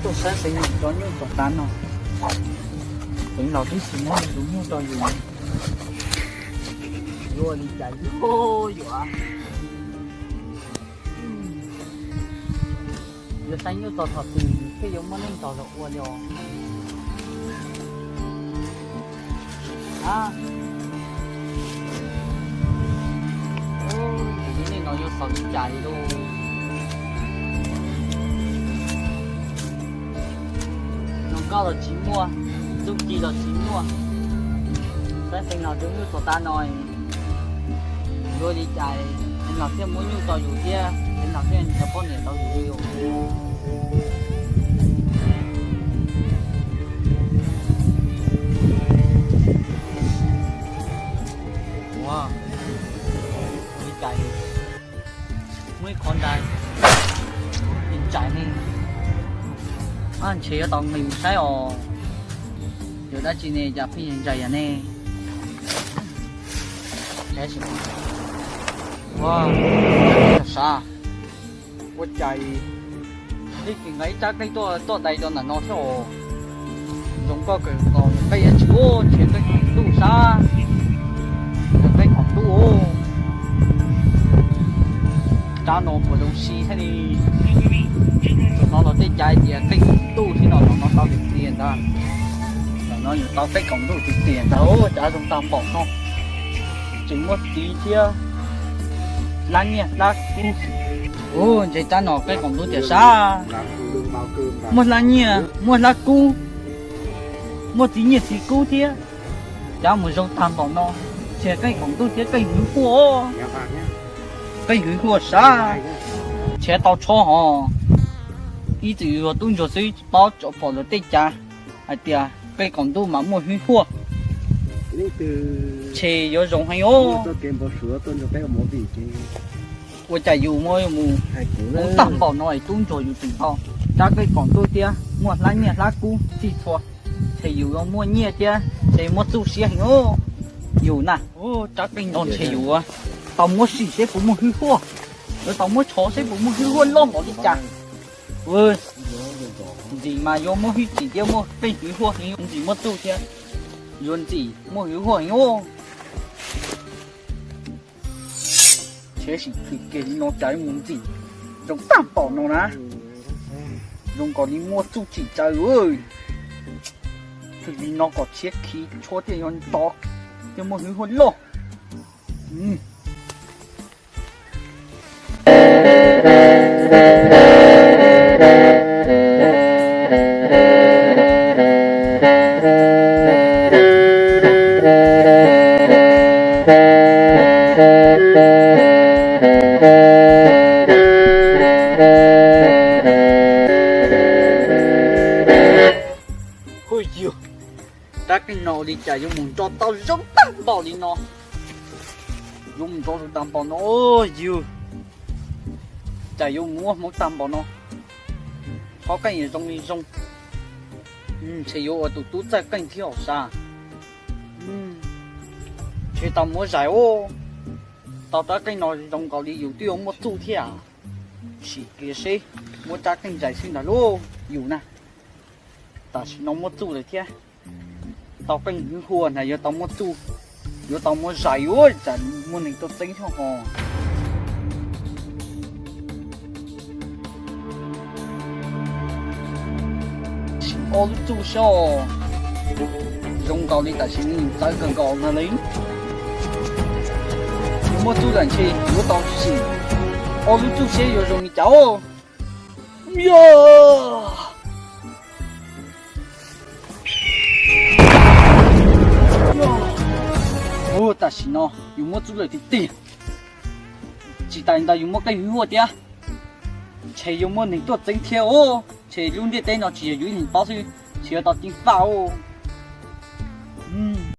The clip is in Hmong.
Tuaj saib Xeev Laus cov nyuj tom tav no. Xeev Laus twb tsis muab nws tus nyuj rau yus. Yuav ua li cas yuav, yuav saib nyuj txog thaum twg thiaj yuav muaj neej txog los ua li os. Ua li no yuav xaus li cas li lauj? Zoo nkauj los tsis muaj, txuj ci los tsis muaj. Saib Xeev Laus cov nyuj tom tav no, yuav li cas Xeev Laus thiaj muab nyuj rau yus thiab Xeev Laus thiaj tau poj niam tau yus li os. Ua li cas muaj ib qho ntais, ntsais ne. Ntshe yuav tau nqis mus saib os. Yog dab tsi ne cas pheej ntsais yam ne? Sav, ua cas ib txhia nqa ib rab qeej tuaj dai rau ntawm no thiab os? Zoo nkauj kawg nkaus, qeej yuav tsis ua ntshe qeej qaum ntuj sab, qeej qaum ntuj. Rab no puas zoo si thiab li? Thaum no los tej cav tias qeej qaum ntuj thiab no, thaum no tau tiag tiag ntag. Thaum no yus tau qeej qaum ntuj tiag tiag ntag, cav zoo tag npaum no. Tseem muaj txiv thiab hlab nyiaj hlab kub. Ua ntshe rab no qeej qaum ntuj tiag sab. Muaj hlab nyiaj muaj hlab kub, muaj txiv nyiaj txiv kub thiab. Cav mus zoo tag npaum no, ntshe qeej qaum ntuj thiab qeej hwv huaj. Qeej hwv huaj sab. Ntshe tau tshob hos. Ib txwm yog tub ntsuag xwb tsis paub tsom pom luag tej cav hais tias qeej qaum ntuj mas muaj hwv huaj. Ntshe yuav zoo heev os. Ua cas yus muab mus tag npaum no es tub ntsuag yus tseem tau rab qeej qaum ntuj thiab muaj hlab nyiaj hlab kub txhij txhua. Ntshe yus yuav muaj nyiaj thiab ntshe muaj txuj siab heev os. Yus na, rab qeej no ntshe yus tau muab sim seb puas muaj hwv huaj, yuav tau muab tshov seb puas muaj hwv huaj loj npaum li cas. Ntxim mas yuav muaj hwj chim thiab muaj qeej hwv huaj heev, ntxim muaj txuj thiab, yuav ntxim muaj hwv huaj heev os. Ntshe sim khwv kiag li no cas yuav mus ntxim zoo tag npaum no na. Zoo nkaus li muaj txuj tsim tsaws. Khwv li no kom tshiab khiv tshuab thiaj yuav nto thiaj muaj hwv huaj loj. Huj yug, rab qeej no ua li cas yuav mus nto tau zoo tag npaum li no? Yuav mus nto zoo tag npaum no, yug, cas yuav mus muaj hmoov tag npaum no? Tshov qeej zoo li zoo, ntshe yuav ua tus tub txawj qeej thiab hauv sab. Ntshe tau muab zais os. Tau rab qeej no zoo nkaus li yus twb yuav muaj txuj thiab. Sim kiag seb, muab rab qeej zais xwb ntag lauj yus na. Tam sim no muaj txuj lawm thiab. Tau qeej hwv huaj na yuav tau muaj txuj, yuav tau muab zais ua cas muaj neeg tuaj txeeb thiab ho. Sim ob lub txuj seb, zoo nkaus li tam sim no txawv kawg nkaus no li. Yuav muaj txuj lawm ntshe yuav tau sim ob lub txuj seb yuav zoo li cas os. Tam sim no yus muaj txuj lawm tiag tiag. Tsis tas li ntawd yus muaj qeej hwv huaj thiab. Ntshe yuav muaj neeg tuaj txeeb thiab os. Ntshe lub ntiaj teb no tsis yog yus ib leeg paub xwb, ntshe yuav tau ceev faj os.